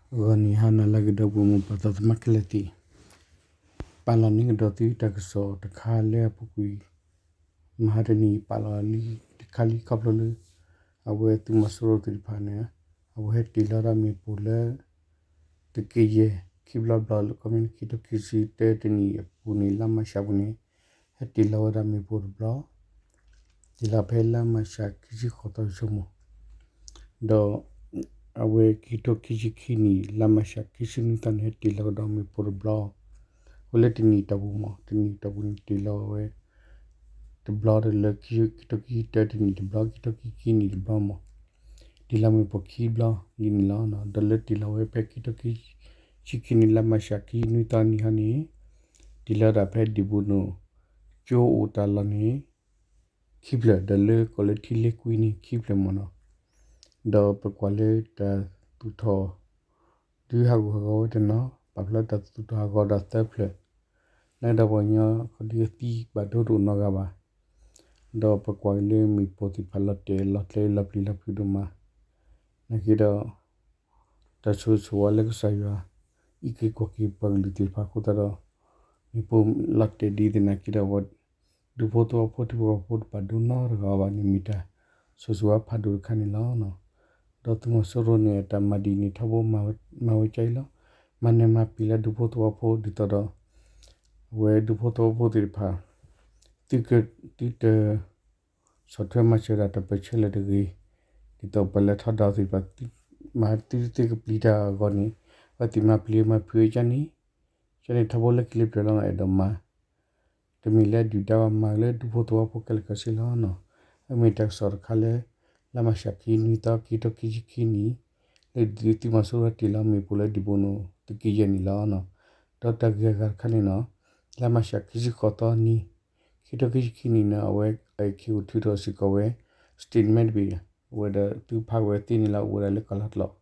ဂီၤနံၤဟါနၤလၢအဂ့ၤ ဒီပုၢ်ဝဲၢ်မိၢ်ပၢ်သးသမါခဲလၢာ်သ့ၣ်, ပာ်လီၤန့ၢ်ကဒီးသုတၢ်ကစီၣ်တခါလၢအပူၤကွံာ် မဟါတနံၤ ပာ်လီၤလံတခါလံ ခီဖျိလၢ အဝဲသုးမီၤစိရိၤသ့ၣ်တဖၣ်န့ၣ် အဝဲဟဲတ့ၢ်လီၤဝဲဒၣ်မ့ၣ်ပိၢ်လၢ သုးက့ယဲၢ် ခံဘျီတဘျီ လၢ ခီမ့ၢ် ခံကထိခံဆံတၢတနံၣ်အပူၤန့ၣ် လါမၢ်ၡးပူၤန့ၣ် ဟဲတ့ၢ်လီၤဝဲဒၣ်မ့ၣ်ပိၢ်တဘျီ တ့ၢ်လီၤဖဲလါမၢ်ၡးခံဆံဃိးသီ ယိၤမီၤ, ဒီး အဝဲခံကထိခံဆံခံနံၣ် လါမၢ်ၡးခံဆံနွံသီန့ၣ် ဟဲတ့ၢ်လီၤကဒီးမ့ၣ်ပိၢ်တဘျီ, အဃိလၢတနံၣ်တီၢ်ပူၤမး တနံၣ်တီၢ်ပူၤန့ၣ် တ့ၢ်လီၤဝဲ တဘျီဒီးလၢ ခံကထိခံဆံတၢတနံၣ်တဘျီ ခံကထိခံဆံခံနံၣ်တဘျီမး, တ့ၢ်လီၤမ့ၣ်ပိၢ်ခံဘျီလံန့ၣ်လီၤ. ဒီးလၢတ့ၢ်လီၤဝဲဖဲခံကထိခံဆံခံနံၣ် လါမၢ်ၡးခံဆံနွံသီနံၤဟီန့ၣ် တ့ၢ်လီၤဒၣ်ဖဲဒံၣ်ဘိၣ်နိၣ် ကၠိအိၣ်တၢ်လီၢ်န့ၣ် ခံဖျၢၣ် ဒီးလၢကိးလၢထံလ့ကွံန့ၣ် ခံဖျၢၣ်မးနီၤ, ဒီးပကွၢ်လၢတၢ်သူၣ်ထီၣ် ဒုးဟးဂူာ်ဟးဂီၤဝဲတနီၤ ပာ်ဖျါတၢ်သူၣ်ထီၣ်ဟးဂီၤဒီးသၢဖျၢၣ်, လၢဒီးပှၤကညီခီဒုအသံဘၣ်ဒိတအိၣ်နီတဂၤဘၣ်, ဒီးပကွၢ်လၢမ့ၣ်ပိၢ်သ့ၣ်တဖၣ်လီၤတဲာ်လီၤကျဲလီၤပျံၤလီၤဖုးဒိၣ်မး, နာ်က့ဒီး တၢ်ဆိၣ်ဂ့ၤဆိၣ်ဝါလၢကစၢ်ယွၤ အံးက့ၤကွၢ်က့ၤပှၤကလုာ်သ့ၣ်တဖၣ်အဃိသတးဒီး မ့ၣ်ပိၢ်လီၤတဲာ်ဒ်သနာ်က့ဒီး ပှၤဒူဖိသဝီဖိထံဖိကီၢ်ဖိတဘၣ်ဒိနီတဂၤဘၣ်န့ၣ် မ့ၢ်တၢ်ဆိၣ်ဂ့ၤဆိၣ်ဝါဖးဒိၣ်တခါန့ၣ်လီၤ. ဒီးသုးမီၤစိရိၤန့ၣ် အတၢ်မၤဒ်န့ၣ် ထီဘိမၤဝဲကၠါအံၤလီၤ. မၤနၢၤမၤပျံၤလၢဒူဖိသဝီဖိဒ်သိးဒီး အဝဲဒူဖိသဝီဖိသ့ၣ်တဖၣ် သုက သုတ ဆီၣ်ထွဲမၤစၢၤဒၣ်တၢ်ပၢၢ်ဆၢလၢတဂ့ၤ, ဒ်သိးပှၤလဲၤထီဒါသ့ၣ်တဖၣ် မၤသုသုကပျံၤတၢ်အဂီၢ်န့ၣ် အဝဲသ့ၣ်မၤပျံၤမၤဖုးဝဲကၠါန့ၣ်, ကၠါန့ၣ်ထီဘိလၢခံလၢပျၢၤလီၤ အဲၣ်ဒိးမၤ တမ့ၢ်လၢဒုၣ်ဒါဘၣ် မၤလၢဒူဖိသဝီဖိခဲလၢာ်ခဲဆ့လီၤ. အမ့ၢ်တၢ်ကစီၣ်တခါလၢ လါမၢ်ၡးခံနွံသီ ခံကထိခံဆံခံနံၣ် လၢသုးမီၤစိရိၤတ့ၢ်လီၤမ့ၣ်ပိၢ်လၢဒံၣ်ဘိၣ်နိၣ်သုးက့ယဲၢ်န့ၣ်လီၤ. ဒီးတၢ်ဂ့ၢ်အဂၤတခါန့ၣ်နီၤ လါမၢ်ၡးခံဆံဃိးသီနံၤ ခံကထိခံဆံခံနံၣ်န့ၣ် အဝဲ အဲၣ်ခ့အိၣ်ထုးထီၣ်စ့ၢ်ကီးဝဲ statement တဘ့ၣ် အဝဲဒီးသုဖးဝဲသ့န့ၣ်လီၤ အိၣ်ဝဲဒၣ်လၢကီၢ်လီၤကျိာ်